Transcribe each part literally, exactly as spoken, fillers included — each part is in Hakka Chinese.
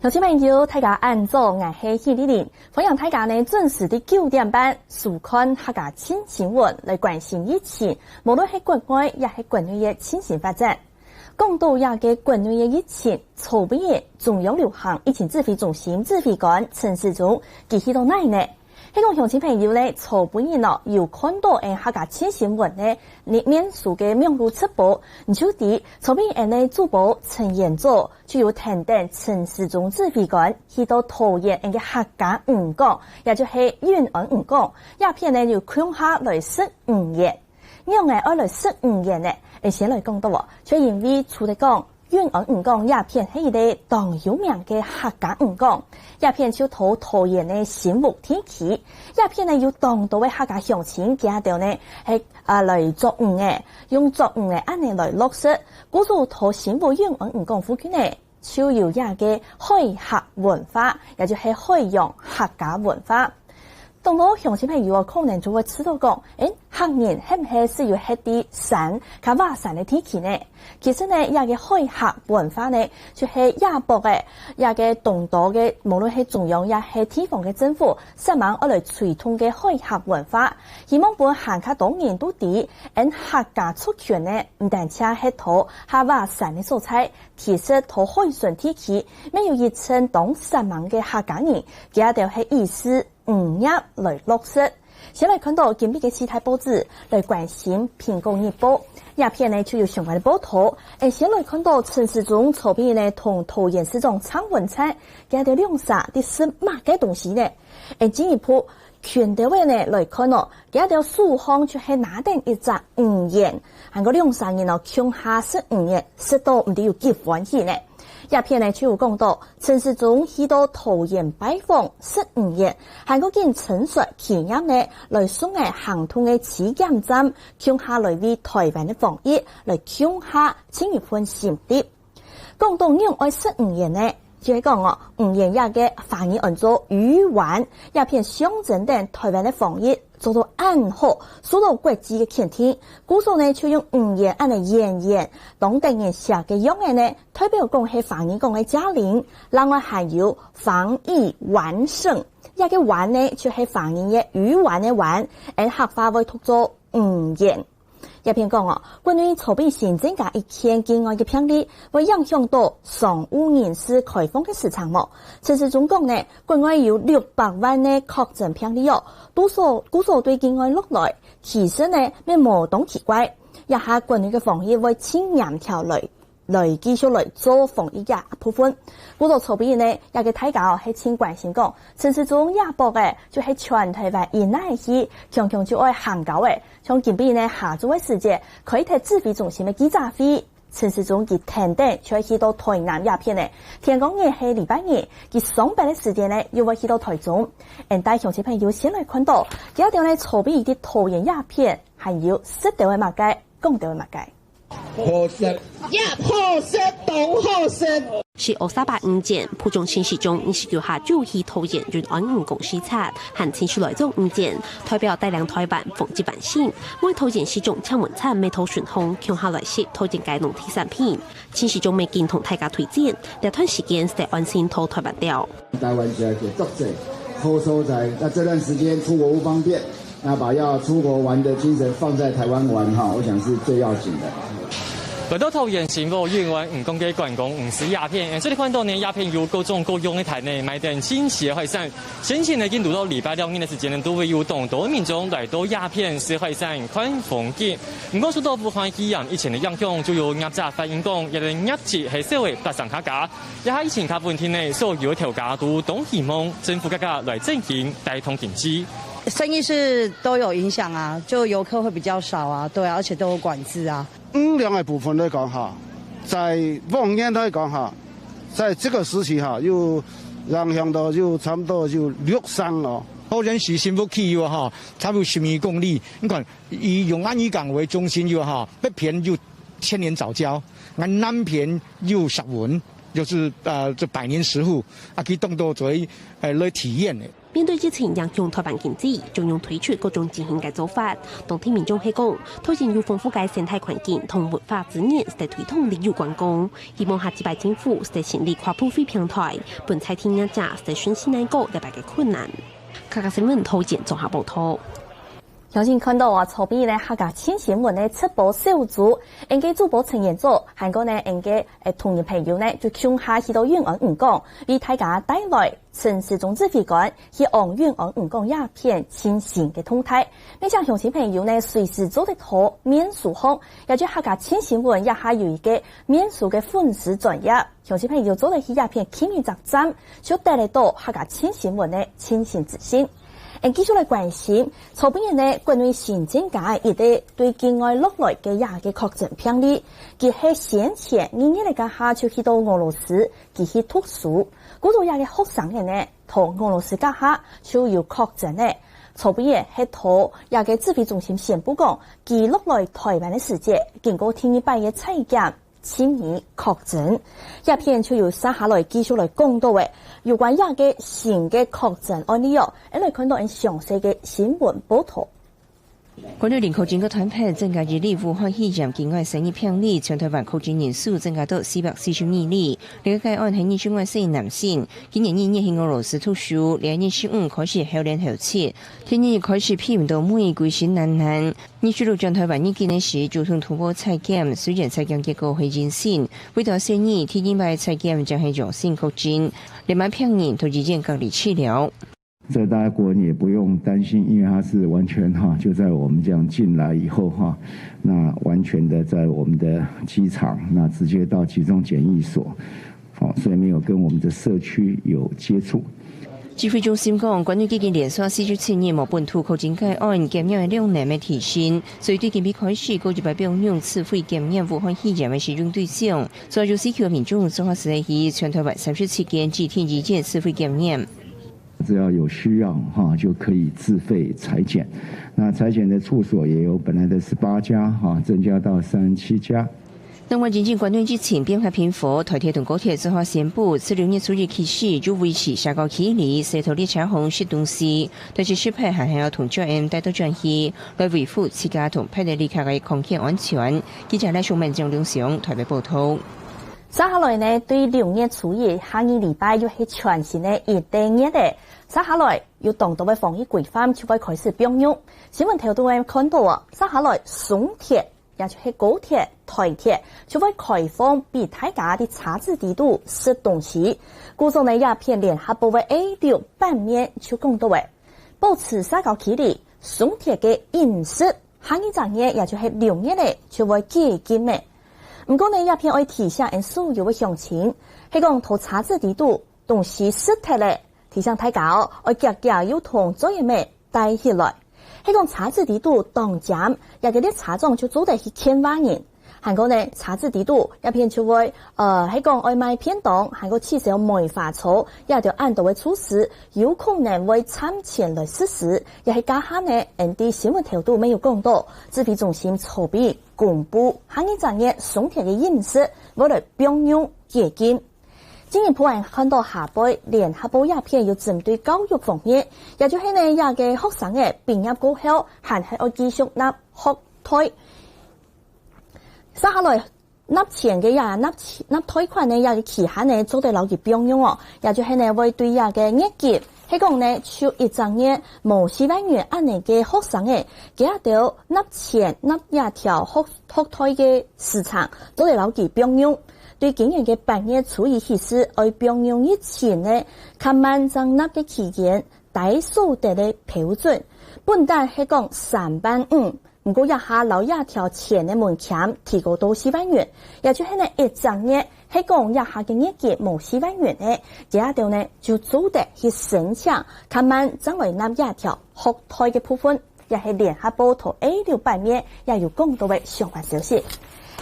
鄉親朋友，大家恁早，𠊎係許麗玲，歡迎大家呢準時在九點半收看客家新新聞，來關心疫情，無論係國外也係國內个最新發展。講到這个國內个疫情，昨晡日中央流行疫情指揮中心指揮官陳時中佢去到哪呢？ 係講鄉親朋友呢，昨晡日哦，有看到𠊎客家最新新聞呢，裡面書个網路直播，你就知昨晡日𠊎个主播陳彥祖就有跈等陳時中指揮官去到桃園𠊎个客家漁港，也就係永安漁港，這片呢有共下來食魚圓。仰仔愛來食魚圓呢？𠊎先來講到哦，就因為除了講 永安漁港這片係一個當有名个客家漁港，這片就在桃園个新屋地區。這片呢有當多个客家鄉親，佢兜呢係啊來捉魚仔，用捉魚仔恁仔來落食。故所在新屋永安漁港附近呢，就有這个海客文化，也就係海洋客家文化。 當多鄉親朋友哦，可能就會知道講，誒，客人係毋係係有歇在山、較倚山个地區呢？其實呢，這个海客文化呢，就係這駁仔，這个當多个，無論係中央也係地方个政府，煞猛愛來推動个海客文化，希望分還較多人都知，𠊎客家族群呢，毋單淨歇在較倚山个所在，其實在海脣地區，乜有一陣當煞猛个客家人，佢兜係以食 魚業來落食。先來看到今晡日个四大報紙，來關心蘋果日報。這片呢就有相關个報導。誒，先來看到陳時中昨晡日呢同桃園市長鄭文燦，佢兜兩儕在食麼个東西呢？誒，進一步，近兜仔呢來看哦，佢兜手項就係拿等一隻魚圓，還過兩儕人哦共下食魚圓，食到毋知有幾歡喜呢。 這片呢就有講到，陳時中去到桃園拜訪食魚圓，還過緊乘船企業呢，來送𠊎行動个篩檢站，共下來為台灣个防疫來共下盡一份心力。講到仰愛食魚圓呢，就係講哦，魚圓這个華語安做魚丸，這片象徵等台灣个防疫 做到恁好，受到國際个肯定。故所呢，就用魚圓恁仔圓圓，當得人惜个樣仔呢，代表講係華語講个嘉玲，另外還有防疫丸勝。這个丸呢，就係華語个魚丸个丸，𠊎客話會讀做魚圓。這片講哦，國內昨晡日新增加一千境外个病例，會影響到商務人士開放个時程無？陳時中講呢， 國外有六百萬个確診病例哦，故所，故所對境外落來，其實呢，乜無當奇怪。這下國內个防疫會盡嚴條來，來繼續來做防疫个部分。故所昨晡日呢，這个大家哦，係盡關心講，陳時中這駁仔，就係全台灣一哪去，強強就愛行交仔。像今晡日呢，下晝个時節，開忒指揮中心个記者會， 陳時中佢跈等就會去到台南這片呢。天光日係禮拜日，佢上班个時間呢，又會去到台中。𠊎帶鄉親朋友先來看到，佢兜呢，昨晡日在桃園這片，還有食到个麼个，講到个麼个。好食。呀，好食，當好食。是烏沙巴魚圓，埔長陳時中二十九號就去桃園永安漁港視察，還親手來做魚圓，代表帶領台灣防疫完成。 外桃園市長鄭文燦乜在脣項共下來食桃園个農特產品，陳時中乜緊同大家推薦，這段時間係安心在台灣尞。台灣食个足濟好所在，那這段時間出國不方便，那把要出國玩的精神放在台灣玩哈，我想是最要緊的。來到桃園新屋永安漁港个觀光魚市這片，這裡看到呢，這片有各種各樣个攤位，賣等新鮮个海產。 先前呢，緊堵到禮拜六日个時間呢，都會有當多民眾來到這片食海產、看風景。毋過受到武漢肺炎疫情个影響，就有業者反映講，這个業績係稍微不像客家。這下疫情較穩定呢，所有个頭家都當希望政府各界來振興，帶動經濟。生意是都有影響啊，就遊客會比較少啊，對啊，而且都有管制啊。 魚量个部分來講哈，在往年來講哈，在這個時期哈，有影響到有差不多有六成哦。桃園市新屋區有哈，差不多十二公里。你看，以永安漁港為中心有哈，北片有千年藻礁，啊南片有石門，就是，呃，這百年石滬，啊，去當做做，呃，來體驗个。面對疫情影響臺灣經濟，中央推出各種振興个做法。當地民眾係講，頭前有豐富个生態環境同文化資源，係推動旅遊觀光。希望下一擺政府係成立跨部會平台，分在地業者係順勢來過這擺个困難。客家新聞頭前綜合報導。 相信看到啊，昨晡日呢，客家新新聞个直播小組，𠊎个主播陳彥祖，還過呢，𠊎个，誒，同仁朋友呢，就共下去到永安漁港，為大家帶來陳時中指揮官去往永安漁港這片新新个動態。也請鄉親朋友呢，隨時做得到面書項，也就客家新新聞這下有一個面書个粉絲專頁。 鄉親朋友做得去這片撳一隻讚，就得得到客家新新聞个最新資訊。𠊎繼續來關心，昨晡日呢，國內新增加一個對境外落來个這個確診病例，佢係先前二月个該下就去到俄羅斯，佢去讀書。故所這個學生仔呢，到俄羅斯該下就有確診了。昨晡日係到這個指揮中心宣布講，佢落來臺灣个時節，經過第二擺个採檢， 尋日確診。這片就由接下來繼續來講到个，有關這個新个確診案例哦，𠊎來看到恁詳細个新聞報導。國內零確診个團體增加一例武漢肺炎境外染疫病例，全臺灣確診人數增加到四百四十二例。這個個案係二十五歲男性，今年二月去俄羅斯讀書，這月十五開始喉嗹喉塞，第二日開始鼻毋到味，歸身瀾瀾。 二十六轉臺灣入境个時，主動通報採檢，雖然採檢結果係陰性，為著細義，第二擺採檢正係陽性確診，連埋病人到醫院隔離治療。這大家國人也不用擔心，因為他是完全哈，就在我們這樣進來以後哈，那完全的在我們的機場，那直接到集中檢疫所。 哦，所以沒有跟我們的社區有接觸。指揮中心講，國內已經連續四十七日無本土確診個案，檢驗个量能个提升，所以對今晡日開始，過一擺放寬自費檢驗武漢肺炎个適用對象，所有需求个民眾做好勢去全臺灣三十七間指定醫院自費檢驗。只要有需要，哈，就可以自費採檢。那採檢的處所也由本來的十八家，哈，增加到三十七家。 另外，因應國內疫情變化頻繁，臺鐵同高鐵做好宣布，自六月初一開始，就維持社交距離，使到列車項食東西，但是食物還係愛同酒店帶到轉去，來維護自家同別个旅客个康健安全。記者賴淑敏、張良雄臺北報導。接下來呢，對六月初一，下二禮拜又係全新个一個月了。接下來有當多个防疫規範就會開始放鬆。新聞頭拄仔看到哦，接下來松鐵 也就係高鐵、臺鐵，就會開放分大家在車子底肚食東西。故所呢，這片聯合報个A六版面就講到了，保持社交距離，松鐵个飲食，下二隻月，也就係六月了，就會解禁了。毋過呢，這片愛提醒𠊎所有个鄉親，係講在車子底肚東西食忒了， 提醒大家哦，愛遽遽又同嘴仔帶起來。係講車子底肚當尖，這個列車長就做得去勸話人。還過呢，車子底肚這片就會，呃，係講愛賣便當，還過取消梅花座，這兜恁多个措施，有可能會暫時來實施。也係這下呢，𠊎等新聞頭拄仔有講到，指揮中心籌備公布，下二隻月松鐵个飲食，會來放鬆解禁。 進一步𠊎看到下背聯合報這片有針對教育方面，也就係呢，這個學生仔畢業過後，還係愛繼續納學貸。接下來納錢个這，納錢，納貸款个這個期限呢，做得摎佢放鬆哦，也就係呢，會對這個月給，係講呢，就一隻月無四萬元恁呢个學生仔，佢兜納錢，納這條學，學貸个時程，做得摎佢放鬆。 對今年个八月初一起始，愛放鬆一千个較慢正納个期間，該所得个標準，本旦係講三萬五，毋過這下摎這條錢个門檻提高到四萬元，也就係呢一隻月，係講這下个月給無四萬元个，這兜呢就做得去申請，較慢正來納這條學貸个部分，也係聯合報頭A六版面也有講到个相關消息。𠊎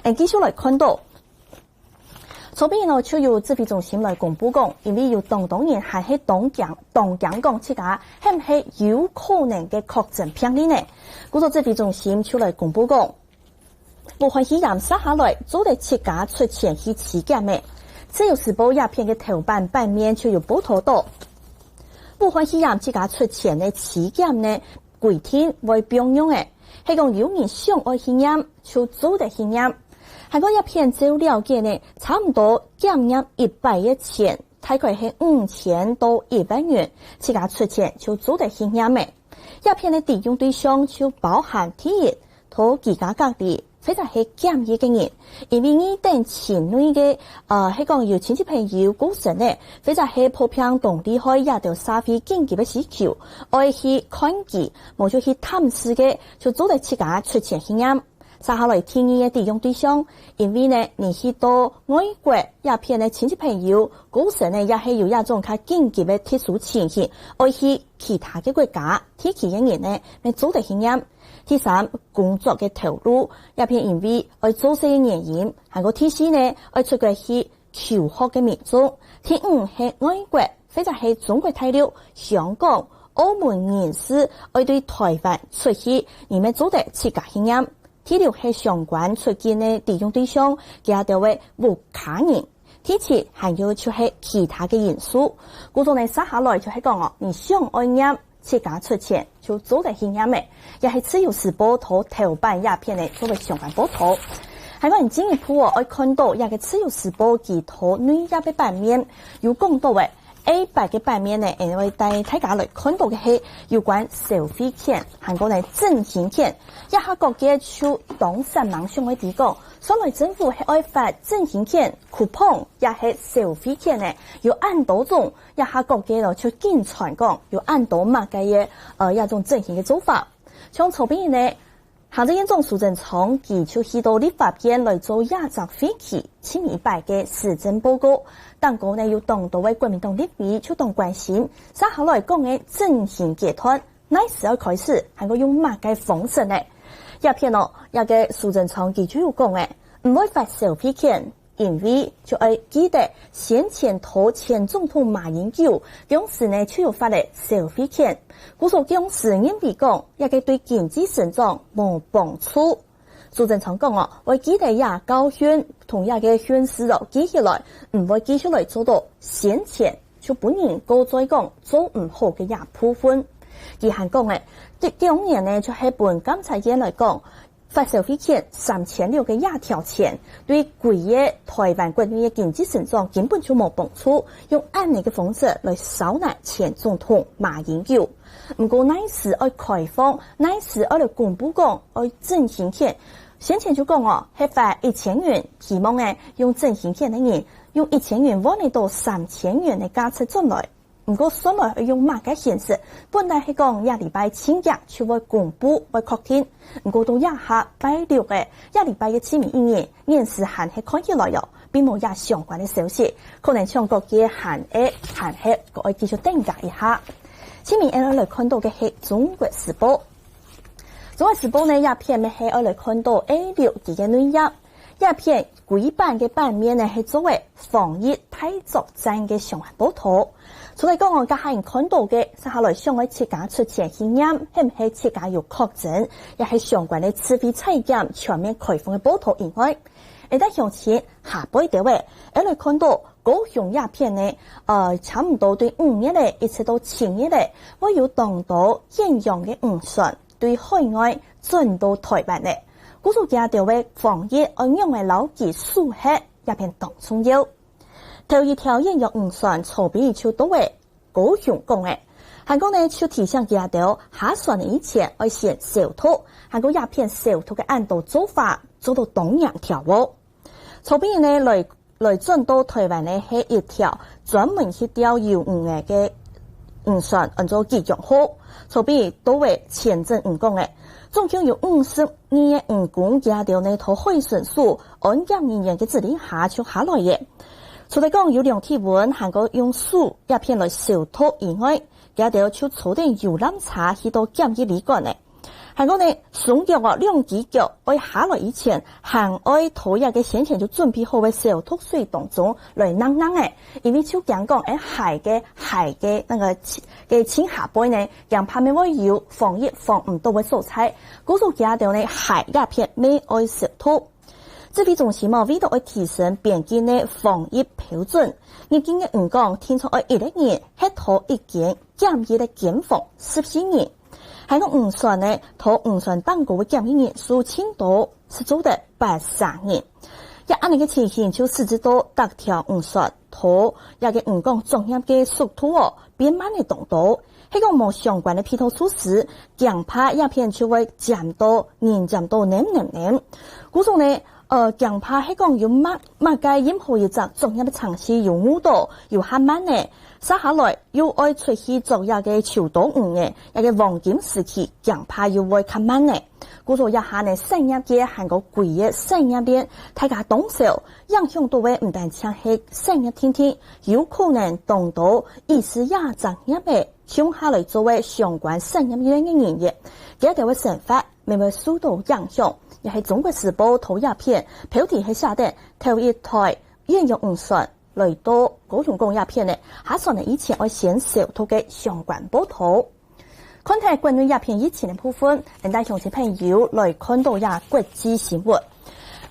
等繼續來看到， 昨晡日呢，就有指揮中心來公布講，因為有當多人還係當驚，當驚講自家係毋係有可能个確診病例呢。故所指揮中心就來公布講，武漢肺炎接下來做得自家出錢去篩檢个，自由時報這篇个頭版版面就有報導到，武漢肺炎自家出錢个篩檢呢，規定會放樣个，係講有人想愛去驗，就做得去驗。還過這篇照了解呢，差毋多檢驗一擺个錢，大概係五千到一萬元，自家出錢就做得去驗个。這篇个適用對象就包含第一，到居家隔離， 或者係檢疫个人，因為你等境內个，呃，係講有親戚朋友過身个，或者係破病當厲害，這兜社會緊急个需求，愛去看佢，無就去探視个，就做得自家出錢去驗。接下來第二个適用對象，因為呢，你去到外國，這片个親戚朋友過身个，也係有這種較緊急个特殊情形，愛去其他个國家，地區个人呢，也做得去驗。 第三，工作个頭路，這片因為愛做事个原因，還過第四呢，愛出國去求學个民眾。第五係外國，或者係中國大陸、香港、澳門人士愛對台灣出去，你乜做得自家去驗。第六係相關出境个適用對象，佢兜个屋下人。第七還有就係其他个因素。故所呢，接下來就係講哦，你想愛驗， 自家出錢就做得去驗个，也係自由時報頭頭版這篇个做个相關報導。還過你進一步哦，愛看到這个自由時報佢頭內頁个版面有講到个，A八个版面呢，𠊎會帶大家來看到个係有關消費券，還過呢振興券。這下各界就當煞猛想愛知講，將來政府係愛發振興券、coupon，也係消費券呢，有恁多種， 這下各界咯就緊傳講有恁多麼个个，呃，這種振興个做法。像昨晡日呢，行政院長蘇貞昌佢就去到立法院來做這隻會期盡尾一擺个施政報告。當中呢，有當多个國民黨立委就當關心，接下來講个振興階段，哪時愛開始，還過用麼个方式呢？這片哦，這个蘇貞昌佢就有講个，毋會發消費券， 因為就愛記得先前到前總統馬英九，當時呢就有發个消費券。故所當時認為講，這个對經濟成長無幫助。蘇貞昌講哦，愛記得這教訓，同這个訓示哦記起來，毋會繼續來做到先前就分人告狀講做毋好个這部分。佢還講誒，這當年呢就係分監察院來講， 發消費券三千六个這條錢，對歸个台灣國內个經濟成長根本就無幫助，用恁呢个方式來刁難前總統馬英九。毋過哪時愛開放，哪時愛來公布講愛振興券，先前就講哦，係發一千元，希望誒用振興券个人，用一千元換得到三千元个價值轉來。 毋過算來愛用麼个形式，本來係講這禮拜盡遽就會公布，會確定。毋過到這下拜六个，這禮拜个盡尾一日，現時還係看起來哦，並無這相關个消息，可能像各界還係，還係，閣愛繼續等加一下。盡尾𠊎來看到个係中國時報。中國時報呢，這片乜係愛來看到A六佢个內頁，這片 規版个版面呢係做个防疫大作戰个相關報導。除了講哦，這下你看到个，接下來想愛自家出錢去驗，係毋係自家有確診，也係相關个自費採檢全面開放个報導以外，會當詳細下背兜仔，會來看到高雄這片呢，呃，差毋多對五月个一直到七月个，會有當多遠洋个漁船對海外轉到台灣个。 故所佢兜个防疫愛仰仔摎佢守核，這片當重要。頭一條遠洋漁船昨晡日就到个高雄港个，還過呢就提醒佢兜下船以前愛先消毒，還過這片消毒个恁多做法做到當嚴條哦。昨晡日呢來 來轉到台灣个係一條專門去釣魷魚个个漁船，安做吉祥號，昨晡日到位簽證漁港个，總共有五十二个漁工，佢兜呢在海巡署安檢人員个指令下就下來个。除了講有量體溫，還過用手這片來消毒以外，佢兜就坐等遊覽車去到檢疫旅館个。 還過呢，雙腳哦，兩支腳愛下來以前，還愛在這个先前就準備好个消毒水當中來擸擸仔，因為就驚講，欸，鞋个，鞋个該个，个穿下背呢，驚怕乜會有防疫防毋到个所在，故所佢兜呢，鞋這片乜愛消毒。指揮中心哦，為著愛提升邊境个防疫標準，入境个員工定著愛一個人歇到一間檢疫个間房十四日。還過漁船呢，在漁船頂高个檢疫人數盡多，係做得八十人。這恁樣个情形就使得到逐條漁船在這個員工作業个速度哦，變慢了當多。係講無相關个配套措施，驚怕這片就會佔到人佔到淰淰淰。故所呢，呃，驚怕係講有麼麼个任何一隻作業个程序有誤到，有較慢呢，接下來又愛出去做這個秋刀魚呢，這個黃金時期，驚怕又會較慢呢。故所這下呢，產業界還過歸個產業鏈，大家動手，影響到个毋單淨係產業定定，有可能當多以事業產業个共下來做个相關產業鏈个人員，佢兜个生活乜會受到影響。也係中國時報在這片標題係寫等頭一台遠洋漁船來到高雄港這片呢，下船个以前愛先消毒个相關報導。看忒國內這片疫情个部分，𫣆帶鄉親朋友來看到這國際新聞。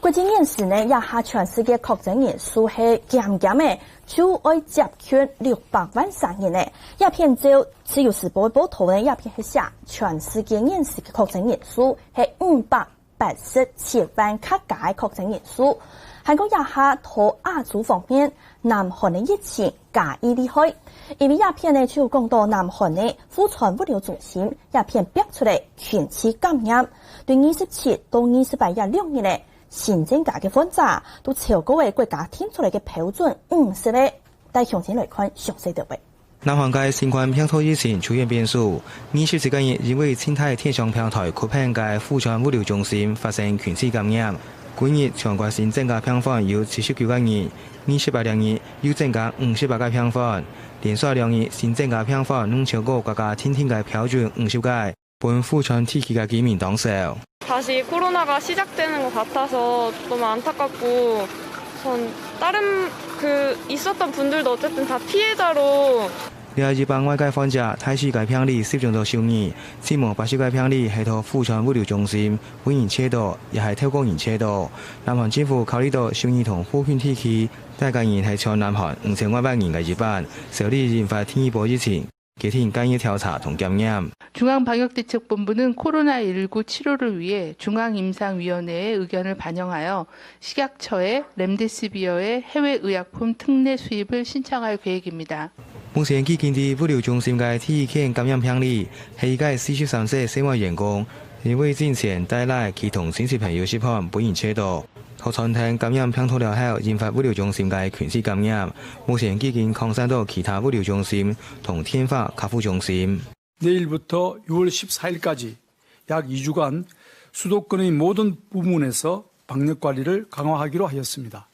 國際現時呢，這下全世界確診人數係減減个，就愛接近六百萬儕人呢。這片照自由時報个報導呢，這片係寫全世界現時个確診人數係五百八十七萬較加个確診人數。還過這下在亞洲方面，南韓个疫情加一厲害，因為這片呢就講到南韓个婦產物流中心這片爆出來群聚感染，對二十七到二十八這兩日呢，新增加个患者都超過个國家定出來个標準五十个。帶鄉親來看詳細个話。南韓个新冠病毒疫情出現變數，二十七个日因為清大電商平台Coupang个婦產物流中心發生群聚感染。今日全國新增个病患有七十九个人，二十八日又增加五十八个病患，連續兩日新增个病患攏超過國家定定个標準五十个，分府川地區个居民當愁。 다시 코로나가 시작되는 것 같아서 너무 안타깝고, 전 다른 그 있었던 분들도 어쨌든 다 피해자로 這一百外个患者，大四个病例集中到首爾，七百八十个病例係在府川物流中心分人接到，也係透過人接到。南韓政府考慮到首爾同附近地區，大个人係全南韓五千外萬人个一半，所以引發第二波疫情，決定介入調查同檢驗。 중앙방역대책본부는 코로나 일구 치료를 위해 중앙임상위원회에 의견을 반영하여 식약처에 렘데시비어의 해외 의약품 특례 수입을 신청할 계획입니다. 目前既經知物流中心个第一件感染病例，係一个四十三歲細妹員工，因為進前帶倈佢同親戚朋友食飯分人接到，在餐廳感染病毒了後，引發物流中心个群聚感染。目前既經擴散到其他物流中心同電話客服中心。 내일부터 유월 십사일까지 약 이 주간 수도권의 모든 부문에서 방역 관리를 강화하기로 하였습니다.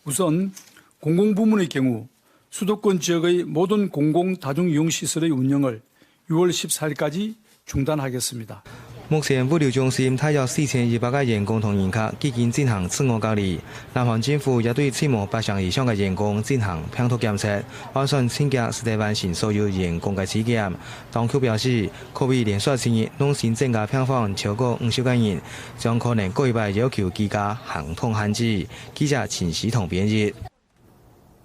우선 공공부문의 경우 수도권 지역의 모든 공공다중이용시설의 운영을 유월 십사일까지 중단하겠습니다. 目前物流中心大約四千一百个員工同人客既經進行自我隔離。南韓政府也對七百八十以上个員工進行病毒檢測，按算盡遽使得完成所有員工个體檢。當局表示，COVID連續七日攏新增个病患超過五十个人，將可能過一擺要求居家行動限制。記者陳思彤編譯。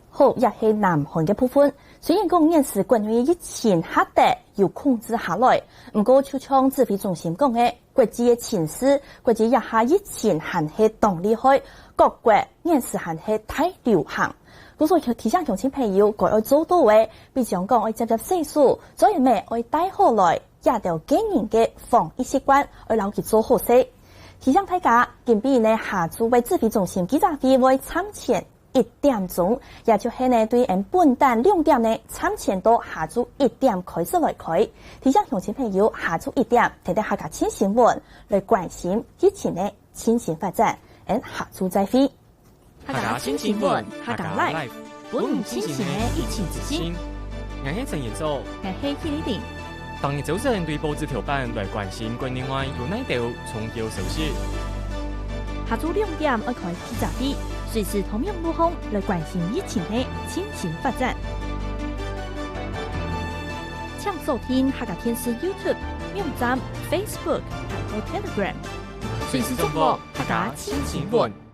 好，這係南韓个部分。雖然講現時國內个疫情較得有控制下來，毋過就像指揮中心講个，國際个情勢，國際這下疫情還係當厲害，各國現時還係大流行。故所提醒鄉親朋友，該愛做到个，比將講愛輒輒洗手，嘴仔愛戴好來，這兜個人个防疫習慣愛摎佢做好勢。提醒大家，今晡日呢下晝个指揮中心記者會會暫停 一點鐘，也就係呢對𫣆本旦兩點呢，暫停到下晝一點開始來開。提醒鄉親朋友，下晝一點，聽等客家新新聞，來關心疫情个最新發展。𫣆下晝再會。客家新新聞，客家Live，分你最新个疫情資訊。𠊎係陳彥祖。𠊎係許麗玲。 逐日朝晨對報紙頭版來關心國內外有哪兜重要消息。下晝兩點愛開記者會，隨時透過路項來關心疫情个最新發展。請鎖定客家電視YouTube、網站、Facebook，還有Telegram。隨時掌握客家新新聞。